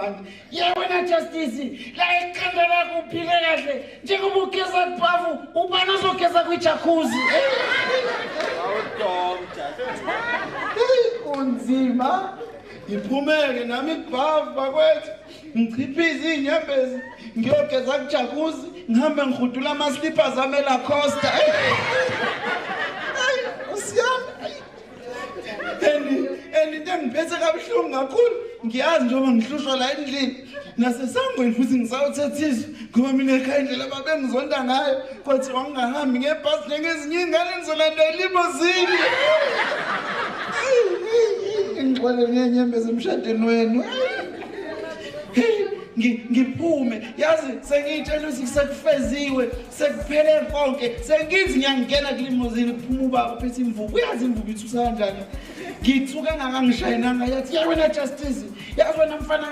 Ibhande. Ye wena Justice, la ekhanda lakho uphile kahle njengoba ugeza kubhavu, ubani ozogeza kwi-jacuzzi? Hey, kunzima. Ngiphumeke nami kubhavu bakwethu, ngichiphize iy'nyembezi, ngiyogeza ku-jacuzzi, ngihambe ngihudula ama-slippers ami eLacosta. Hayi, usiyami. And into engiphethe kabuhlungu kakhulu, ngiyazi njengoba ngihlushwa la endlini nasesangweni futhi ngisawuthethiswa, ngoba mina ekhaya indlela ababengizonda ngayo, kwathiwa ngingahambi ngebhasi njengezinye iy'ngane, ngizolanda i-limousine. Ngixolele ngenyembezi emshadweni wenu. Hey, ngiphume, yazi sengiyitshela ukuthi sekufeziwe, sekuphele konke, sengithi ngiyangena ku-limousine, kuphuma ubaba uphethe imvubu. Uyazi imvubu ithusa kanjani? Ngithuka ngakangishayinanga, yathi, "Ya wena Justice, yazi wena mfana."